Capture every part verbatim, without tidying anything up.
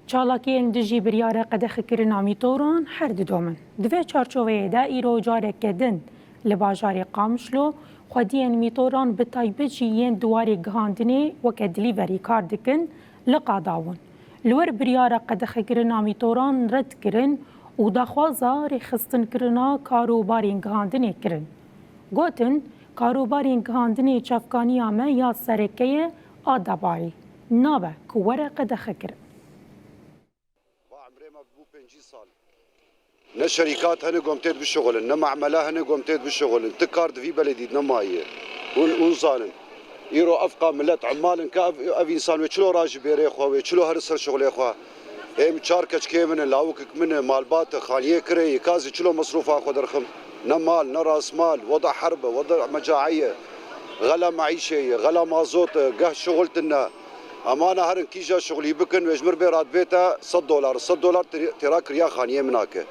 Çalakiyên dijî biryara qedexekirina mîtoran her didomin. Di vê çarçoveyê de îro careke din li bajarê Qamişlo xwediyên mîtoran, bi taybet jî yên di warê gihandinê weke delivery kar dikin, li qada bûn. Li wir biryara qedexekirina mîtoran red kirin û daxwaza rêxistinkirina karobarên gihandinê kirin. Gotin, karobarên gihandinê çavkaniya me ya sereke ye a debarê. Nabe ku were qedexekirin. Va emrê me bû pêncî sal. Ne şerîkat hene ku em têd bişuxulin, ne memela hene ku em têd bişuxulin. Ti kar di vî beledî de nemaye. Hûn, hûn zanin. Îro ev qa milet emal in ke ev, ev însan wê çilo rajî bêrê xwe, wê çilo here ser şuxulê xwe. Êm çar keçikê min in, lawikek min e, malbat e, xaniyê kirê ye, ka ez ê çilo mesrûfa xwe derxim. Ne mal, ne rasmal, weda herb e, weda mecaî ye. Xela meîşê ye, xela mazot e, geh şuxul tune. Emana herin kîja şuxulî bikin, wê ji mir bê radbête sed dolar. Sed dolar tê-, têra kiriya xaniyê min nake.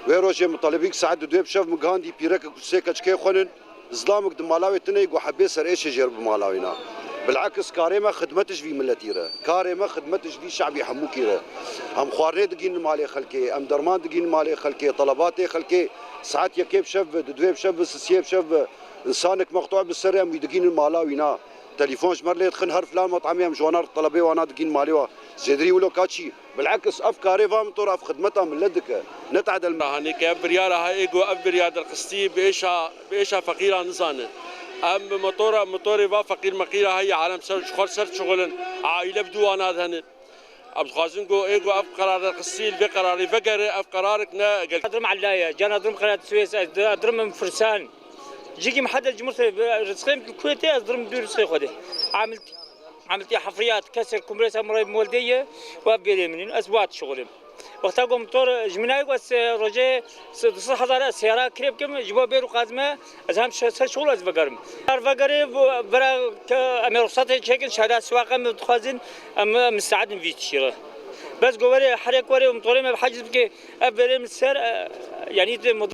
Wê rojê min telebîk saet di duyê bi şev min gihandî pîrekek û sê keçikê xwe nin. Zilamik di mala wê tune ye ku hebê ser êşê jê re bi mala wî na. Bilekis karê me xidmet ji vî miletî re. Karê me xidmet ji vî şebî hemûkî re. Em xwarinê digînin malê xelkê, em derman digînin malê xelkê, telebatê xelkê saet yekê bi şev bi, di duyê bi şev bi, sisiyê bi şev bi, insanek meqtû bi serê em wî digînin mala wî na. Telefon ji me re lê dixin, her filan metamê em ji wana re telebê wana digîn malê wa. Zêdirî wilo ka çî? Bilekis ev karê va motora, ev xidmeta millet dike. Ne tehdel. Hanê ke ev biryara ha ê ku ev biryar derxistî bi êşa, bi êşa feqîra nizane. Em bi motora, motorê va feqîr meqîra heye, alem ser, ji xwe ser şixulin. Aîle bi dû wana de hene. Em dixwazin ku ê ku ev qerar derxistî, li vê qerarê vegere, ev qerarek ne gel. Durum elaye, cana durum qerat Suez, durum fursan. Jigim hada cumhurte, rizqim ku tê, ez durum dûr rizqê xwe de. Amil, amil tê hafriyat, keser kumresa muray molde ye, ve bêrê min in, ez wat şixulim. Wexta ku motor ji min ayê ku ez, e, rojê se-, du sed hezar ez seyara kirê bikim, ji bo bêr û qazme, ez hem şe-, ser şixul ez vegerim. Her vegerê bu, bira ke em ê ruxsatê çêkin, şehra siwaqa em dixwazin, em, em misteedin vî tişî re. Bes ku were, herek were, motorê me bi haciz bike, ev bêrê min ser, e, yanî de mod-